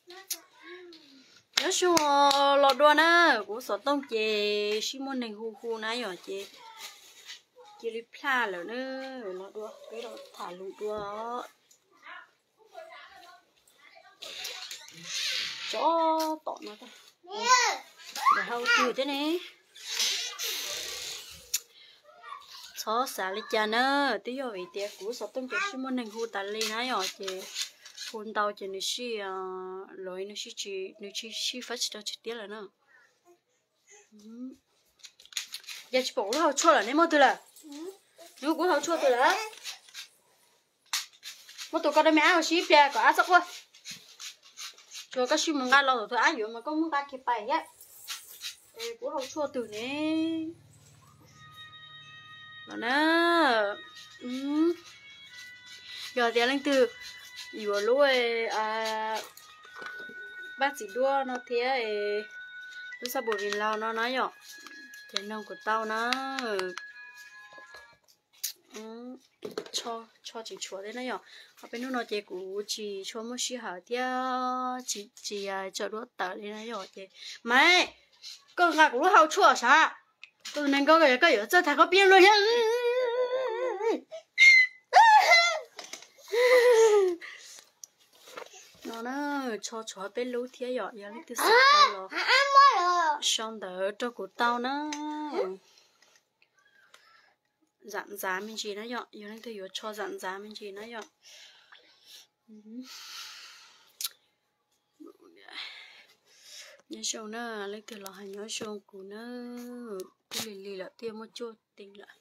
Nyob zoo los dua na, kuv xov tooj ces sib muaj neeg hu hu na yom, ces cia li plaj lawm na. Los dua, peb los tham lus dua. Tsob tom no, hau twg thiab ne. Txhob xav li cas na, twb yog vim tias kuv xov tooj ces sib muaj neeg hu tas li na yom, ces hu ntau ces nws sib, los nws sib, nws sib fab tsis tau tseg tiab lawm na. Yog tsis pom kuv lub hau tshuaj lawm, neb muaj twg lawm? Neb kuv hau tshuaj twg lawm? Muab tus koj rau me ab ua si ib pliag kom ab txhob quaj. Tsuas koj sib mus nqa los thaum twg ab yuav mas koj muab nqa kiag pais thiab. Es kuv hau tshuaj twg ne? Los na, yog tias leej twg yuav lub paj txiv duaj no thiab lub xab pum Vim Laus no na yom, ces noog kuv tau na. Tsho tsis tshuav thiab na yom. Ob peb hnub no ces kuv tsis tshua muaj sij hawm thiab tsis, tsis tso duab tawm li na yom, ces Maiv, koj nqa kuv lub hau tshuaj sav. Tus neeg ko yog koj yuav txawj tag koj piab luaj thiab. No na, tsho tshuav peb lub thiab yom, yog leej twg xav tau los sau ntawv rau kuv tau na. Zam ntxav me ntsis na yom, yog leej twg yuav tsho zam ntxav me ntsis na yom. Nyob zoo na, leej twg los hais nyob zoo kuv na, twb lig lig lawm twb yuav muaj cuaj teev lawm.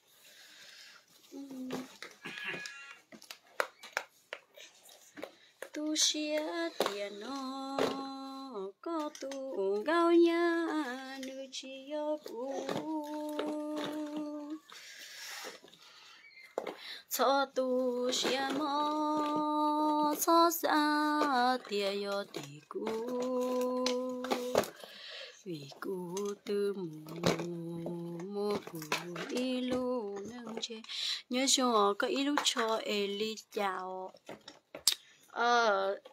Tu siab tias no koj tus nkauj nyab nws tsis yog kuv. Txhob tu siab mog, txhob xav tias yog tim kuv, vim kuv twb mus muaj kuv ib lub neej ntse. Nyob zoo os, koj ib lub tsho es li cas os?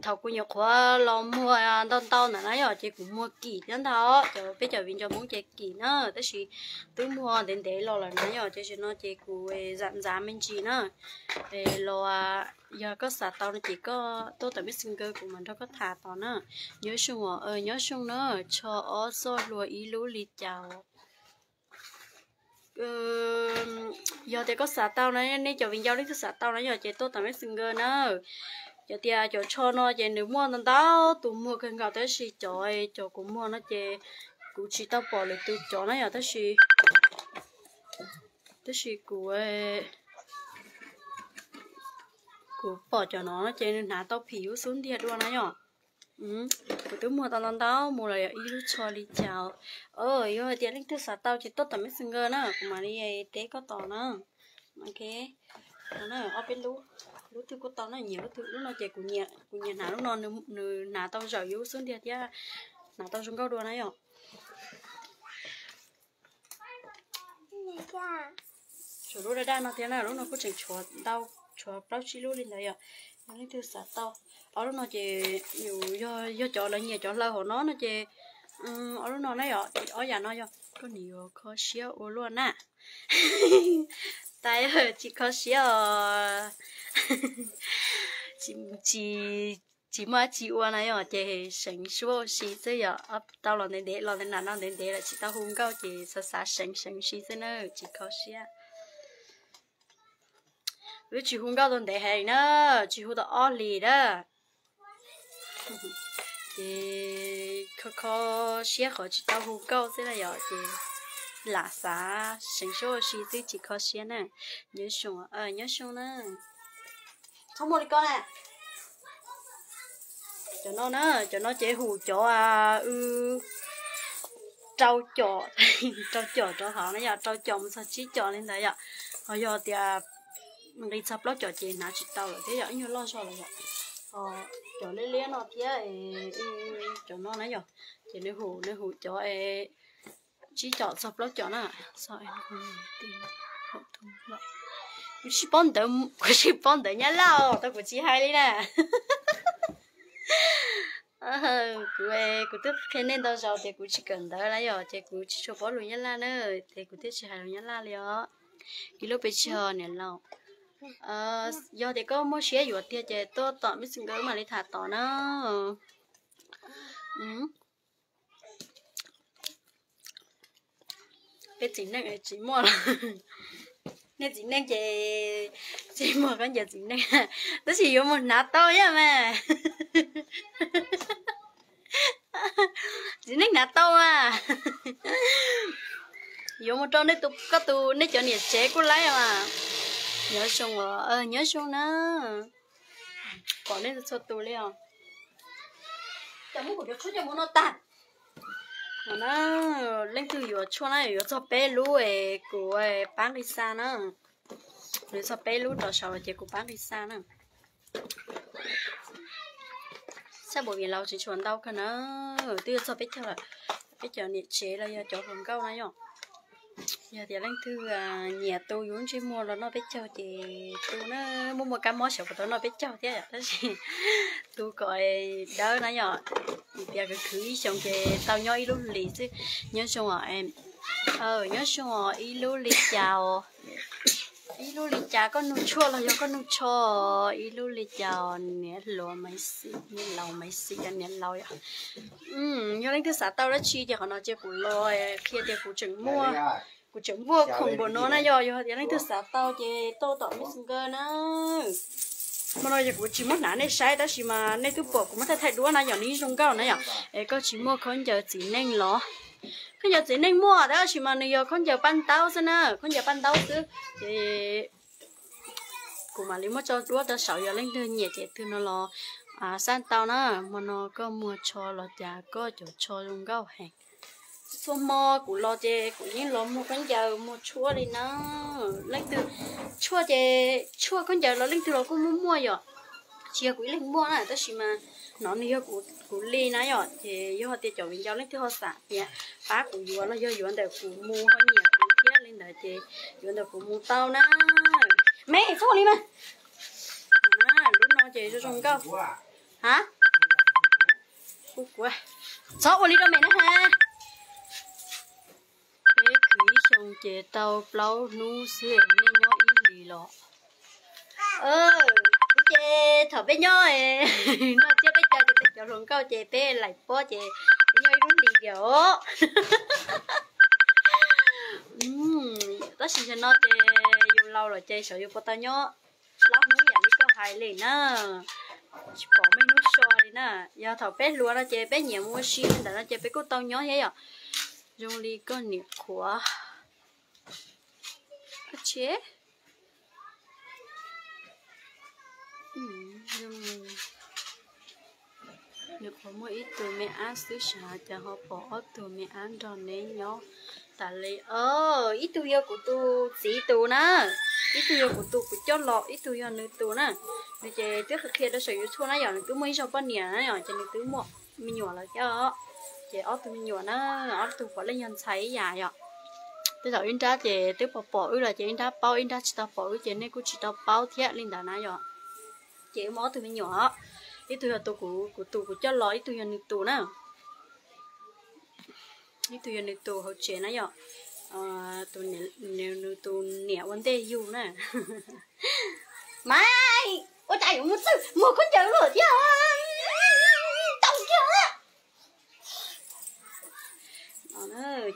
Thaum kuv nyuam qhuav los muag ntau ntau ntawm na yom, ces kuv muag kim thiab ntag, cov peb cov viv ncaus Hmoob ces kim na, tab sis twb muag ntev ntev los lawm na yom, ces tam sim no ces kuv zam ntxav me ntsis na. Es los yog koj xav tau no ces koj tuaj tawm Messenger kuv mam nrog koj tham tau na. Nyob zoo os, nyob zoo na, tsho ob txoj hlua ib lub li cas os? Yog tias koj xav tau na, nej cov viv ncaus leej twg xav tau na yom, ces tuaj tawm Messenger na. Cov tias cov tsho no ces nws muaj ntau ntau tus muag kawg nkaus, tab sis cov, cov kuv muag no ces kuv tsis tau pom lwm tus cov na yom, tab sis, tab sis kuv, kuv pom cov no ces nws hnav tau phim ub xub ntiag dua na yom. Kuv twb muag tau ntau ntau mus los yog ib lub tsho li cas. Yog hais tias leej twg xav tau ces tuaj tawm Messenger na, kuv mam li teb koj tau na. Ok, ob peb lub, lub twg kuj tau na, nyiam lub twg. Lub no ces kuv nyiam hnav lub no, nws hnav tau zawm yus xub ntiag thiab hnav tau zoo nkauj dua na yom. Tshuav lub daj daj no thiab na, lub no kuj tseem tshuav ntau, tshuav plaub tsib lub li ntawd yom. Yog leej twg xav tau, ob lub no ces yus yog cov lawv nyiam cov hlaws hauv no no ces ob lub no na yom, ces ob yam no yog koj nim yuav kho siab ua luaj na. Tais, tsis kho siab os. Tsis, tsis muaj dab tsi ua na yom, ces seev suab ua si xwb yom. Tau los ntev ntev los ntev nram no ntev ntev lawm tsis tau hu nkauj ces xav xav seev seev si xwb na, tsis kho siab. Wb tsis hu nkauj tau ntev heev na, tsis hu tau ob hlis na. Ces kho kho siab qhov tsis tau hu nkauj xwb na yom, ces lam xav seev suab ua si xwb tsis kho siab na. Nyob zoo, nyob zoo na. Txhob muaj li ko na. Cov no na, cov no ces hu cov rau com, rau com rau hauv na yom, rau com mus txog tsib com li ntawd yom. Ho yog tias nqis txog plaub com ces hnav tsis tau lawm thiab yom, ib nyuag loj zog lawm yom. Ho cov liab liab no thiab, cov no na yom, ces nws hu, nws hu cov tsib com txog plaub com na. Kuv tsis paub ntawv, kuv tsis paub ntawv Nyab Laj os, tau kuv tsis hais li na. Kuv, kuv twb qhia nej ntau zaus tias kuv tsis kawm ntawv na yom, ces kuv tsis tshua paub lus Nyab Laj na, ces kuv thiaj tsis hais lus Nyab Laj li os. Ib lub pes tsawg niam laus? Yog tias koj muaj siab yuav tiag ces tuaj tom Messenger mam li tham tod na. Peb txiv neej tsis muaj los, nej txiv neej ces tsis muaj khaub ncaws txiv neej, tab sis yuav mus hnav tau yom mas. Txiv neej hnav tau mas. Yuav mus rau nej tus, koj tus, nej cov niam tsev kuj laib mas. Nyob zoo, nyob zoo na. Pom nej txhua tus li os. Cov muab kuv cov tshuaj coj mus no tag. No na, leej twg yuav tshuaj na yuav txog peb lub es kuv pab nqis xa na. Yuav txog peb lub rov saud los ces kuv pab nqis xa na. Xab npam vias laus tsis tshua ntau kawg na, twb yuav txog peb caug lawm. Peb cov niam tsev los yog cov hluas nkauj na yom. Yog tias leej twg nyiam tu yus ntsej muag los noj peb caug ces tu na, muaj muaj kab mob xyov puas tau noj peb caug thiab tab sis tu kom dawb na yom. Vim tias khwv khwv ib xyoos ces tau nyob ib lub hlis xwb. Nyob zoo os, nyob zoo os, ib lub li cas os? Ib lub li cas, koj nug tshuaj los yog koj nug tsho? Ib lub li cas os niam hluas Maiv Xis, niam laus Maiv Xis, cov niam laus yom. Yog leej twg xav tau dab tsi ces qhov no ces kuv los qhia tias kuv tseem muaj, kuv tseem muaj khoom npaum no na yom. Yog tias leej twg xav tau ces tuaj tom Messenger na. Hmo no yog kuv tsis muab hnav nej saib tab sis mas nej twb pom kuv muab thaij thaij duab na yom, nws zoo nkauj na yom. Es koj tsis muaj khaub ncaws txiv neej los? Khaub ncaws txiv neej muaj tab sis mas nws yog khaub ncaws paj ntaub xwb na, khaub ncaws paj ntaub xwb. Ces kuv mam li muab tso duab rau saum, yog leej twg nyiam ces twg no los xaj tau na. Hmo no koj muag tsho los cas koj cov tsho zoo nkauj heev. Txhua hmo kuv los ces kuv yeej los muag khaub ncaws muag tshuaj li na. Leej twg tshuaj ces tshuaj khaub ncaws los leej twg los kuj muaj muaj yom. Tsis yog kuv ib leeg muaj na tab sis mas no nws yog kuv li na yom. Ces yog tias cov viv ncaus leej twg ho xav tias pab kuv yuav los yog yuav ntawm kuv mus ho nyiam kuv thiab li ntawd ces yuav ntawm kuv mus tau na. Me txhob ua li mas. Lub no ces zoo zoo nkauj. Ha, txhob ua li rau me na ha. Peb khwv ib xyoos ces tau plaub hnub xwb es nej nyob ib hlis los. Kuv ces thaum peb nyob noj tsiab peb caug ces peb cov hluas nkauj ces peb laim pob ces peb nyob ib lub hlis tiag os. Tab sis tam sim no ces yus laus lawm ces xyov yus puas tau nyob plaub hnub yam li koj hais li na. Tsis pom muaj ib hnub so li na. Yog thaum peb hluas no ces peb nyiam mus ua si ntawm no ces peb kuj tau nyob thiab yom. Zoo li koj niam qhuav. Nws qhuav muaj ib tug me ab xwb, xyov cas ho pom ob tug me ab nrog neb nyob tas li. Ib tug yog kuv tus txiv tus na, ib tug yog kuv tus kuv coj los, ib tug yog nws tus na. Nws ces twb qhia rau saum YouTube na yom, nws twb muaj ib zaug poj niam na yom, ces nws twb muaj me nyuam lawm thiab os. Ces ob tug me nyuam na, ob tug puav leej yog ntxhais ib yam yom. Tej zaum ib nrab ces twb pom pom wb los ces ib nrab paub, ib nrab tsis tau pom wb ces nej kuj tsis tau paub thiab li ntawd na yom. Ces wb muaj ob tug me nyuam os, ib tug yog tus kuv, kuv tus kuv coj los, ib tug yog nws tus na. Ib tug yog nws tus hauv tsev na yom. Tus, nws tus niam ua ntej yug na. Mas ua cas yuav mus txawj muag khaub ncaws luaj thiab, tau kiag.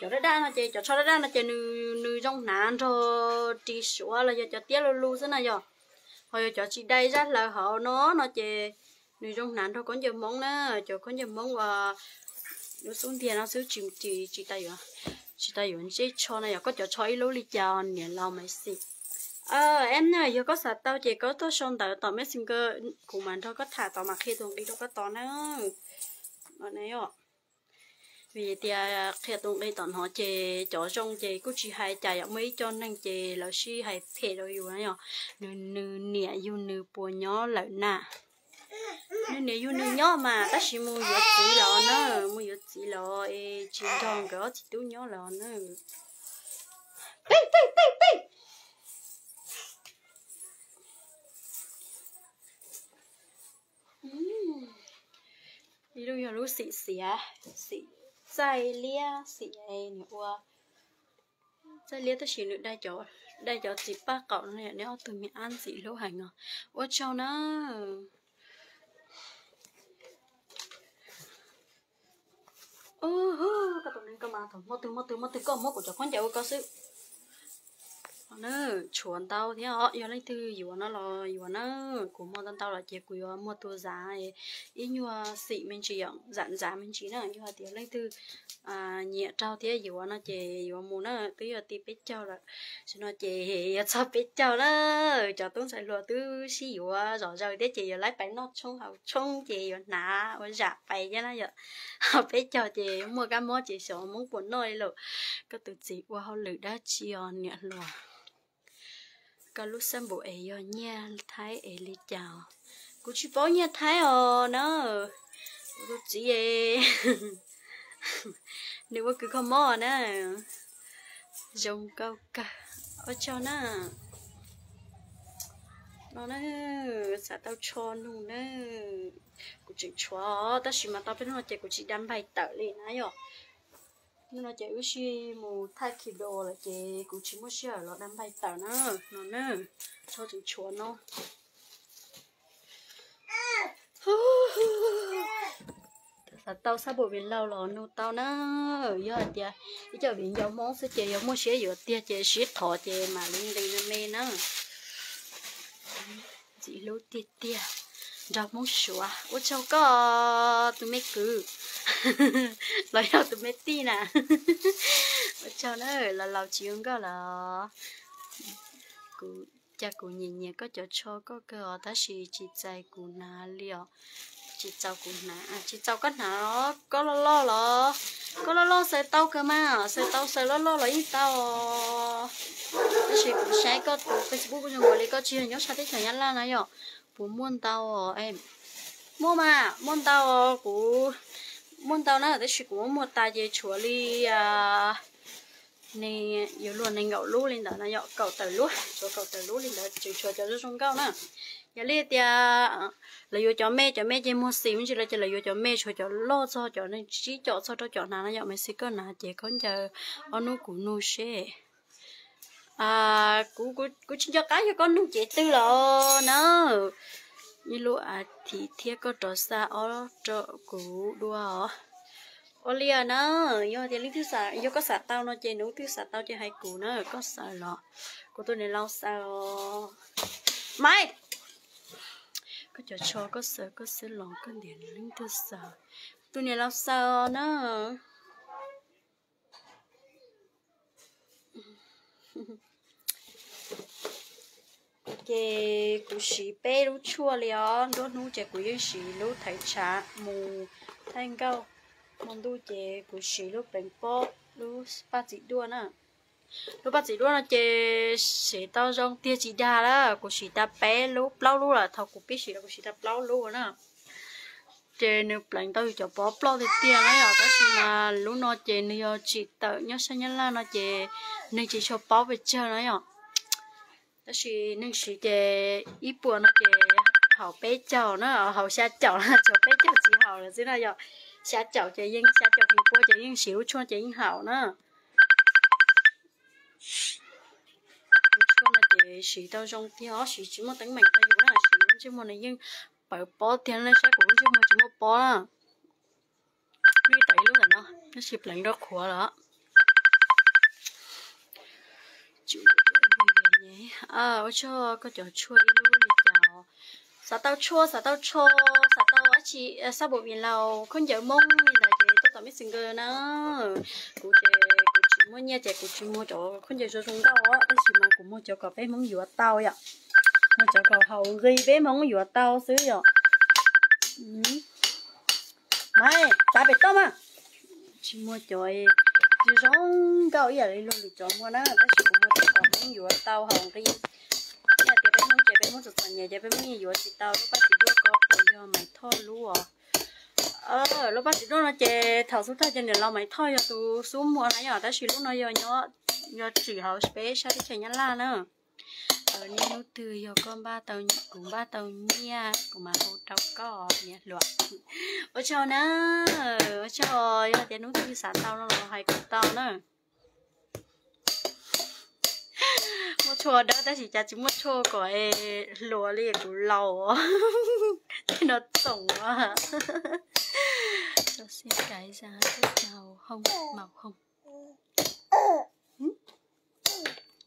Cov daj daj no ces, cov tsho daj daj no ces nws zoo hnav nrog ris suav los yog cov tiab lu lu xwb na yom. Ho yog cov tsis dai zaj hlaws hauv no no ces nws zoo hnav nrog khaub ncaws Hmoob na, cov khaub ncaws Hmoob uas lub xub ntiag no xwb, tsis, tsis, tsis tas yuav, tsis tas yuav ntsej tsho na yom. Koj cov tsho ib lub li cas niam laus Maiv Xis? Em na, yog koj xav tau ces koj tuaj sau ntawv tom Messenger, kuv mam nrog koj tham tod mas qhia tus nqi rau koj tod na. Vim tias qhia tus nqi tom no ces cov zoo ces kuj tsis hais cas yom, muaj ib co neeg ces lawv sib hais phem rau yus na yom. Nws, nws niam yug nws puas nyob lawm na? Nws niam yug nws nyob mas tab sis mus yuav txiv lawm na, mus yuav txiv lawm es tsis nrog nkawd ob txiv tub nyob lawm na. Peb, peb, peb, peb. Ib lub yog lub xim xiav, xim txaij liab, xim niam ua txaij liab tab sis nws dai cov txiv paj qaum no, neb ob tug me ab ntxim hlub heev os. Ua tsaug na. Koj tus neeg koj mas thaum muaj twg muaj twg muaj twg koj muab kuv cov khaub ncaws ua koj xwb. Tshuav ntau thiab os, yog leej twg yuav no los yuav na, kuv muag ntau ntau los ces kuv yuav muag tus zav ib nyuag xim me ntsis, zam ntxav me ntsis na, yog hais tias leej twg nyiam raug thiab yuav no ces yuav mus na, twb yog ti peb caug lawm, tam sim no ces yuav txog peb caug lawm. Cov tub ntxhais hluas twb sib yuav zom zaws thiab ces yuav laib pais noj tshoob haus tshoob ces yuav hnav ua zam pais thiab na yom. Peb caug ces muaj kab mob ces xyov Hmoob puas noj li lawm. Koj tus txiv ua hauj lwm dab tsi os niam hluas? Koj lub xab npum es yog nyiaj Thaib es li cas? Kuv tsis paub nyiaj Thaib os na. Kuv tus txiv es nws ua kws kho mob na. Zoo nkauj kawg, ua tsaug na. No na, xav tau tsho nug na. Kuv tseem tshuav tab sis mas tau peb hnub no ces kuv tsis da npaig tawm li na yom. Hnub no ces wb sib mus thaij video lawm ces kuv tsis muaj sij hawm los da npaig tawm na. No na, tsho tseem tshuav no. Xav tau xab npum viv laug los nug tau na. Yog hais tias ib co viv ncaus Hmoob xwb ces yog muaj siab yuav tiag ces sib thov ces mam li nqis me me na. Ntxim hlub tiag tiag, nrog Hmoob Suav. Ua tsaug koj tus me kwv los yog tus me tij na. Ua tsaug na, los laus tsis ua nkauj los. Kuv, cas kuv nyiam nyiam koj cov tsho koj kawg os tab sis tsis txaus kuv hnav li os. Tsis txaus kuv hnav, tsis txaus koj hnav, koj loj loj los, koj loj loj xaws tau kawg mas, xaws tau xaws loj loj los yeej tau. Tab sis kuv saib koj tus Facebook kuj zoo nkaus li koj tsis yog nyob sab teb chaws Nyab Laj na yom. Puas muaj ntau? Muaj mas, muaj ntau, kuv muaj ntau na tab sis kuv muab muag tas ces tshuav li ne, yuav luag nees nkaum lub li ntawd no yom, kaum tawm lub, tshuav kaum tawm lub li ntawd tseem tshuav cov zoo zoo nkauj na. Yog li tias lawv yuav cov me, cov me ces muag xim me ntsis lawm ces lawv yuav cov me, tshuav cov loj txog cov neeg tsib caum txog rau caum hnav no yom. Maiv Xis koj hnav ces khaub ncaws ob hnub kuv nug seb. Kuv, kuv tsis nco qab yog koj nug cev twg los na. Ib lub a thiv thiab koj rov xa ob rau kuv dua os. Ua li na, yog tias leej twg, yog koj xav tau no ces nws twg xav tau ces hais kuv na, koj xaws los. Kuv tus niam laus xaws os. Maiv, koj cov tsho koj xaws koj xwb los koj ntiav leej twg xaws? Tus niam laus xaws os na. Ces kuv siv peb lub tshuaj li os, nruab hnub ces kuv yeej siv lub thaiv tshav mus thaij nkauj, hmo ntuj ces kuv siv lub pleev pob lub paj txiv duaj na. Lub paj txiv duaj no ces siv tau zoo tiag tsis dag lawm, kuv siv tau peb lub plaub lub lawm, thaum kuv pib siv los kuv siv tau plaub lub na. Ces nws pleev tau yus cov pob ploj tiag tiag na yom, tab sis mas lub no ces nws yog tsim tawm nyob sab Nyab Laj no ces neeg tsis tshua paub pes tsawg na yom. Tab sis neeg siv ces ib puas no ces haum peb caug na, haum xya caum na, tshuav peb caug tsis haum lawm xwb na yom. Xya caum ces yeej, xya caum feem pua ces yeej siv lub tshuaj ces yeej haum na. Lub tshuaj no ces siv tau zoo tiag, siv tsis muaj teeb meem rau yus na, siv lub ntsej muag nws yeej pawv pob tiag na, saib kuv lub ntsej muag tsis muaj pob na. Lub ib tawm ib lub ntawm no, tab sis pleev rau qhuav lawm. Ua tsaug koj cov tshuaj ib lub li cas. Xav tau tshuaj, xav tau tsho, xav tau dab tsi, xab npum viv laus, khaub ncaws Hmoob li ntawd ces tuaj tom Messenger na. Kuv ces kuv tsis muaj nyiaj ces kuv tsis muag cov khaub ncaws zoo zoo nkauj os, tab sis mas kuv muag cov kom peb Hmoob yuav tau yom. Muag cov kom haum nqi peb Hmoob yuav tau xwb yom. Maiv, txav pem toj mas. Tsis muag cov zoo zoo nkauj ib yam li luag lwm cov muag na, tab sis kuv muag cov kom Hmoob yuav tau haum nqi. Ib yam tias peb Hmoob ces peb Hmoob txom txom nyem ces peb Hmoob yeej yuav tsis tau lub paj txiv duaj ko puas yog Maiv Thoj lub os. Lub paj txiv duaj no ces thaum xub thawj ces niam laus Maiv Thoj yog tus xub muag na yom, tab sis lub no yog nyob, yog tsim hauv peb sab teb chaws Nyab Laj na. Niaj hnub twg yog koj npaj tau, kuv npaj tau nyiaj kuv mam hu rau koj niam hluas. Ua tsaug na, ua tsaug, yog tias hnub twg xav tau no los hais kuv tau na. Muaj tshuaj dawb tab sis cas tsis muaj tshuaj kom hluas li kuv laus. Tej no txoom.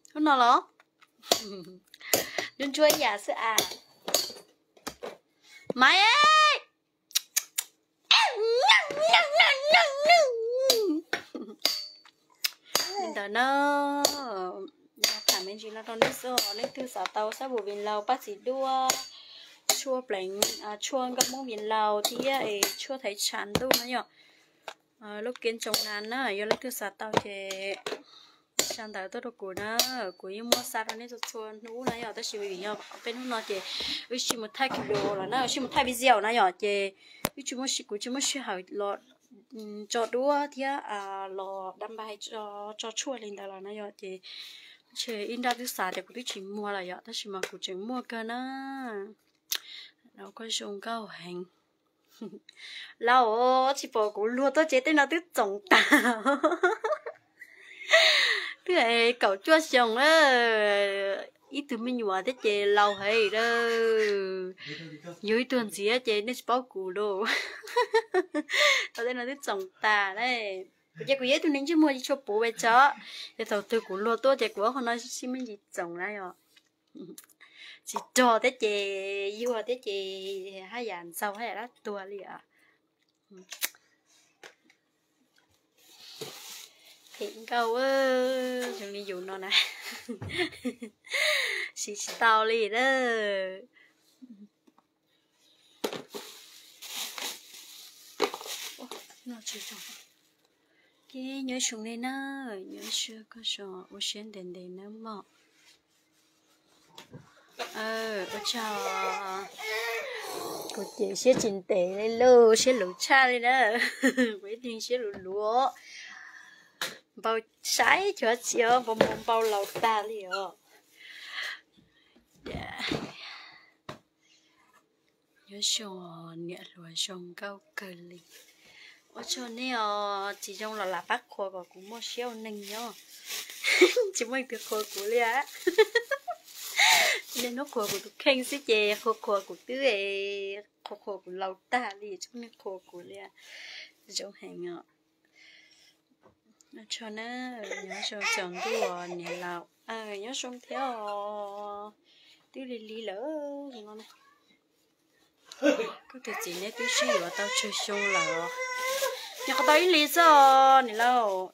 Hnub no los ntsuab ntsuab yam xwb as. Maiv, li ntawd na, tham me ntsis no rau nej xwb os. Leej twg xav tau sab npum Vias Laus, paj txiv duaj, tshuaj pleev, tshuaj nkauj Hmoob Vias Laus thiab es tshuaj thaiv tshav ntuj no yom, lub kev ntsoov nas na, yog leej twg xav tau ces sau ntawv tuaj rau kuv na, kuv yeej muab xa rau nej txhua txhua hnub na yom. Tab sis vim yog peb hnub no ces wb tsis mus thaij video lawm na, wb tsis mus thaij video na yom, ces wb tsis muaj, kuv tsis muaj sij hawm los tso duab thiab los dab npais tso tshuaj li ntawd los na yom, ces ntshe ib nrab twb xav tias kuv twb tsis muag lawm yom, tab sis mas kuv tseem muaj kawg na. Lauj, koj zoo nkauj heev. Lauj, tsis pom kuv luag tuaj ces tej no twb txoom tas. Twb kaum cuaj xyoo lawm, ib tug me nyuam thiab ces laus heev lawm. Yug ib tug ntxiv ces nej tsis paub kuv lauj. Tau tej no twb txoom tas lawm. Kuv ces kuv yog ib tug neeg ntsej muag tsis tshua puv pes tsawg, ces thaum twg kuv luag tuaj ces kuv ob qho no sib me ntsis txoom na yom. Tsis rog thiab ces yuag thiab ces haj yam ntxaug haj yam dab tuag li os. Phem nkauj, zoo li yus no na, siv tsis tau li na. Ces nyob zoo li na, nyob zoo, koj zoo, ua siab ntev ntev nawb mog. Ua tsaug. Kuv ces siab tsis ntev li lauj, siab luv tshaj li na. Kuv ib tug siab luv luv, npau saib cov txiv npau npau laus tag li os. Nyob zoo, niam hluas zoo nkauj kawg li. Ua tsaug nej os, tsis zoo los lam pab qhuas kom kuv muaj siab ua neeg nyob. Tsis muaj leej twg qhuas kuv li. Niaj hnub qhuas kuv tus kheej xwb ces qhuas qhuas kuv twb, qhuas qhuas kuv laus tag li tsis muaj neeg qhuas kuv li. Zoo heev os. Ua tsaug na, nyob zoo tsaus ntuj os niam laus. Nyob zoo thiab os. Twb lig lig lawm. Koj tus txiv neb twb sib yuav tau tsawg xyoo lawm? Nyuam qhuav tau ib hlis xwb os niam laus.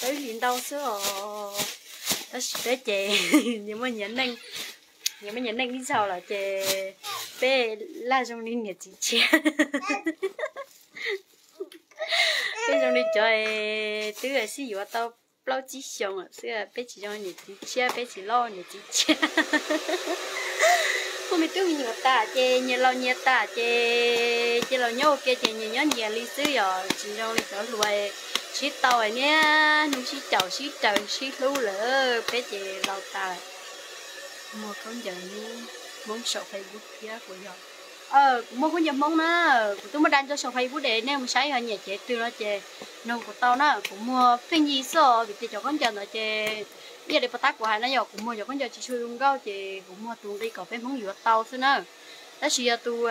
Tau ib hlis ntau xwb os. Tab sis peb ces nyias muaj nyias neej, nyias muaj nyias neej ib zaug lawm ces peb laj zoo li niam txiv tshiab. Peb zoo li cov twb sib yuav tau plaub tsib xyoos lawm xwb, peb tsis zoo niam txiv tshiab, peb tsis loj niam txiv tshiab. Muaj me tub me nyuam tas ces nyias laus nyias tas ces cia laus nyob ua ke ces nyias nyob nyias li xwb, yog tsis zoo li cov hluas sib tau niaj hnub sib caum sib raws sib hlub lawm, peb ces laus tas lawm. Muag khaub ncaws Hmoob saum Facebook thiab kuv yog, kuv muag khaub ncaws Hmoob na, kuv twb muab da ntso saum Facebook es nej mus saib yog nyiam cev twg no ces nug kuv tau na. Kuv muag pheej yig xwb os, vim tias cov khaub ncaws ntawd ces ib yam li puas tab kuv hais na, yog kuv muag cov khaub ncaws tsis tshua zoo nkauj ces kuv muag tus nqi kom peb Hmoob yuav tau xwb na. Tab sis yog tus,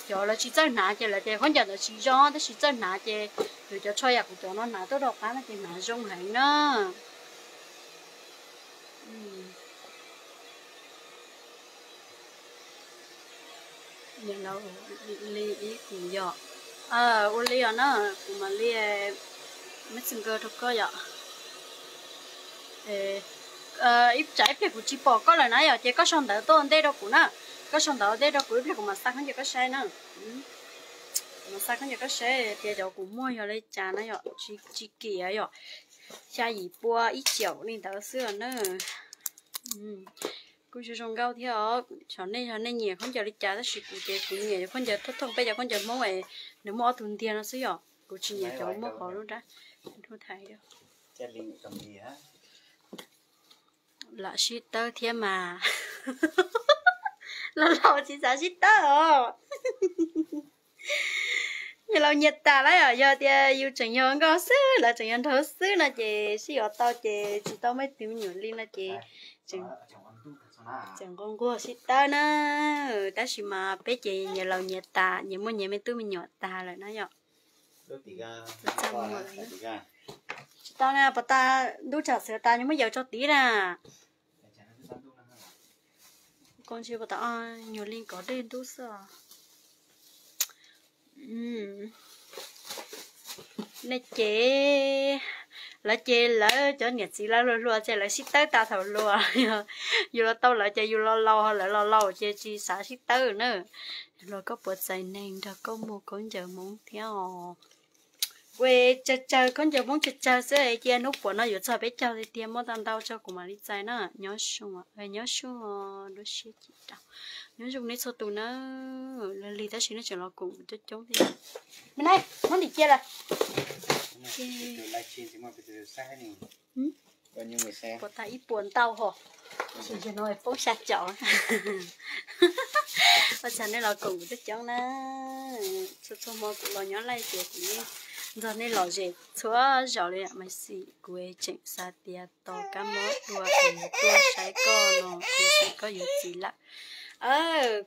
cov lawv tsis txawj hnav ces lawv tias khaub ncaws ntawd tsis zoo, tab sis txawj hnav ces yus cov tsho yam kuv cov no hnav tuaj rau qab no ces hnav zoo heev na. Li ib kuv yog, ua li os na, kuv mam li messenger rau koj yom. Tsam ib pliag kuv tsis pom koj lawm na yom, ces koj sau ntawv tuaj ua ntej rau kuv na. Koj sau ntawv ua ntej rau kuv, ib pliag kuv mam xa khaub ncaws koj saib na. Kuv mam xa khaub ncaws koj saib tias cov kuv muag yog li cas na yom, tsis kim yom, xya yim pua ib caum li ntawd xwb na. Kuj zoo zoo nkauj thiab os. Xyov nej, xyov nej nyiam khaub ncaws li cas, tab sis kuv ces kuv nyiam cov khaub ncaws thooj thooj peb cov khaub ncaws Hmoob es nws muaj ob tug ntiag no xwb yom. Kuv tsis nyiam cov muaj qhov lub nrab. Ua Lam sib tawb thiab mas. Los laus tsis xav sib tawb os. Nyias laus nyias tas lawm os, yog tias yus tseem yog nkauj xwb, lawv tseem yog nraug xwb no ces sib yuav tau ces tsis tau muaj ib tug me nyuam li no ces tseem nquag nquag sib tawb na. Tab sis mas peb ces nyias laus nyias tas, nyias muaj nyias me tub me nyuam tas lawm na yom. Tsis tau na, puas tas ntub tsam xwm tas nws muab yaws tso tid na. Koj ntsia puas tas, nyuag li kov dej ntub xwb os. Nej ces, lawv ces lawv cov niam txiv lawv hluas hluas ces lawv sib tawb tas thaum hluas. Yus los tau lawv ces yus los laus, lawv los laus ces tsis xav sib tawb na. Luag koj puas txais neeg nrog koj muag khaub ncaws Hmoob thiab os? Kuv tsawg tsawg khaub ncaws Hmoob tsawg tsawg xwb, cia hnub puas no yuav txog peb caug tiag tiag muab tau ntau tso kuv mam li txais na. Nyob zoo, nyob zoo, lub siab cim rau. Nyob zoo nej txhua tus na. Lig lig tab sis nej tseem los koom coob coob thiab. Me na, muab ntim cia lawm. Puas tas ib puas ntau hos. Tsis yog no poob xya caum. Ua tsaug nej los koom kuv coob coob na. Txhua txhua hmo kuv los nyob laij ces kuv yeej nrog nej lom zem txhua zaus li mas xij kuv tseem xav tias tos kab mob dua es yuav tuaj saib koj no kuv xav koj yuav txiv lawm.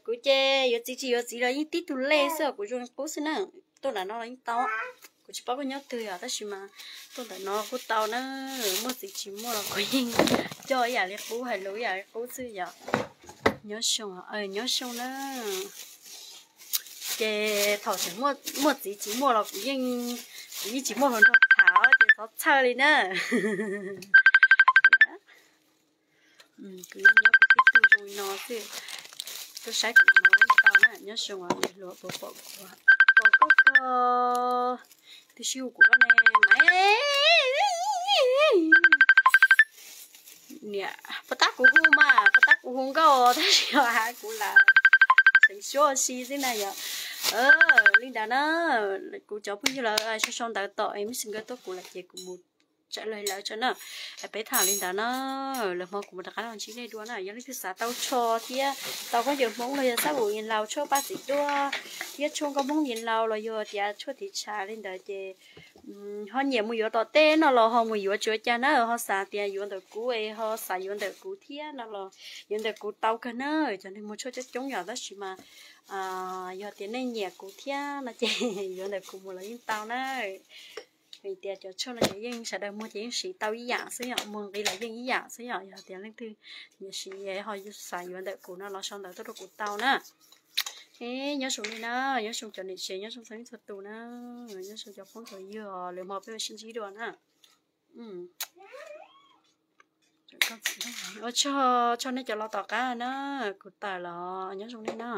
Kuv ces yuav txiv tsis yuav txiv los yeej tib tug lej xwb os, kuv zoo li qub xwb na. Tuaj nram no los yeej tau. Kuv tsis paub koj nyob twg yom, tab sis mas tuaj ntawm no kuj tau na. Muaj txiv tsis muaj los kuv yeej coj ib yam li qub, hais lus ib yam li qub xwb yom. Nyob zoo, nyob zoo na. Ces thaum tseem muaj txiv tsis muaj los kuv yeej, kuv yeej tsis muaj hluas nraug tham ces txhob txhawj li na. Kuv yeej nyob kuv tib tug zoo li no xwb. Tuaj saib kuv no tau na, nyob zoo os, hluas puas pom kuv, pom koj koj twb sib hu kuv koj ne. Niam, puas tab kuv hu mas, puas tab kuv hu nkauj tab sis os, kuv lam seev suab si xwb na yom. Li ntawd na, kuv cov phooj ywg lawv sau sau ntawv tom Messenger tuaj kuv lawm ces kuv mus tsa lawv tso na. Peb tham li ntawd na, lwm hmo kuv mam rov qab los ntsib nej dua na. Yog leej twg xav tau tsho thiab tau khaub ncaws Hmoob los yog xab mus yees laus tshuaj paj txiv duaj thiab tshuaj nkauj Hmoob yees laus los yog tias tshuaj tiv tshav li ntawd ces ho nyiam mus yuav tom tej no los ho mus yuav tsis ua cas na, ho xav tias yuav ntawm kuv es ho xav yuav ntawm kuv thiab no los yuav ntawm kuv tau kawg na. Cov neeg muag tshuaj coob coob yom, tab sis mas yog tias nej nyiam kuv thiab no ces yuav ntawm kuv mus los yeej tau na. Vim tias cov tshuaj no ces yeej sawv daws muag ces yeej siv tau ib yam xwb yom, muag nqi los yeej ib yam xwb yom. Yog tias leej twg nyiam siv ho xav yuav ntawm kuv no los sau ntawv tuaj rau kuv tau na. Nyob zoo li na, nyob zoo cov niam tsev, nyob zoo txhua leej txhua tus na, nyob zoo cov phooj cov ywg, lwm hmo peb mam sib ntsib dua na. Ua tsaug, tsaug nej cov los tom qab na, kuv tawm los, nyob zoo nej na.